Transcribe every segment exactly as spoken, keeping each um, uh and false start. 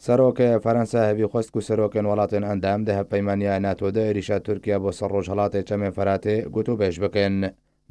Serokê Ferensa hevî xwest ku serokên welatên endam di hevpeymaniya nato de êrîşa Tirkiye bo ser Rojhelatê Çemê Feratê gotûbêj bikin.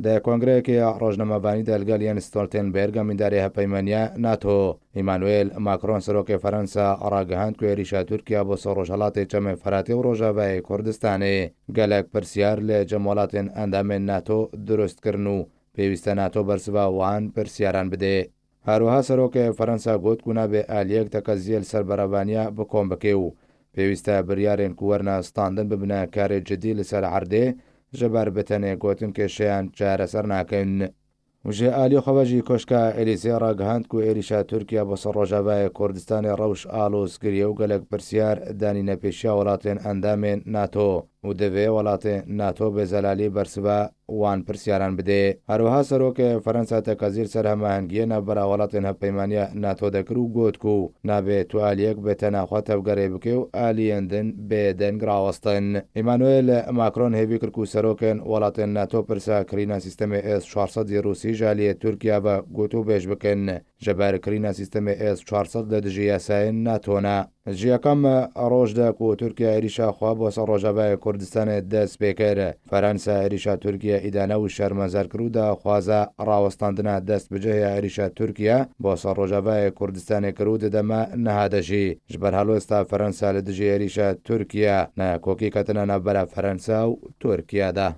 Di kongreyekê ya rojnamevanî de li gel Jens Stoltenberg, amîndarê hevpeymaniya nato, Emmanuel Macron, serokê Ferensa, ragihand ku êrîşa Tirkiye bo ser Rojhelatê Çemê Feratê û Rojavayê Kurdistanê gelek pirsiyar li cem welatên endamên nato dirust kirin û pêwîst e nato bersiva wan pirsiyaran bide. Her wiha serokê Ferensa got ku nabe aliyek tekeziyê li ser berevaniya bi kom bike û pêwîst e biryarên ku werine standin bibine karê cidî li ser erdê, ji ber bi tenê gotin kêşeyan çareser nakin. Û ji alî xwe ve jî Koşka Elîzê ragihand ku êrîşa Tirkiye bo ser Rojavayê Kurdistanê rewş aloz kiriye û gelek pirsiyar danîne pêşiya welatên endamên nato û divê welatên nato bi zelalî bersiva wan pirsiyaran bidê. Her wiha serokê Ferensa tekezî li ser hemahengiyê navbera welatên hevpeymaniya nato de kir û got ku nabe tu aliyek bi tena xwe tevgerê bike û aliyên din bê deng rawestin. Emmanuel Macron hêvî kir ku serokên welatên nato pirsa kirîna sîstemê S çar sed yê Rûsî ji aliyê Tirkiye ve gotûbêj bikin. Ji ber kirîna sîstemê S çar sed li dijî yasayên nato ne. Ji yekem roj de ku Tirkiye êrîşa xwe bo ser Rojavayê Kurdistanê dest pê kir, Ferensa êrîşa Tirkiye îdane û şermezar kir û daxwaza rawestandina dest bi cihê êrîşa Tirkiye bo ser Rojavayê Kurdistanê kir û di dema niha de jî ji ber helwesta Ferensa li dijî êrîşa Tirkiye nakokî ketine navbera Ferensa û Tirkiye de.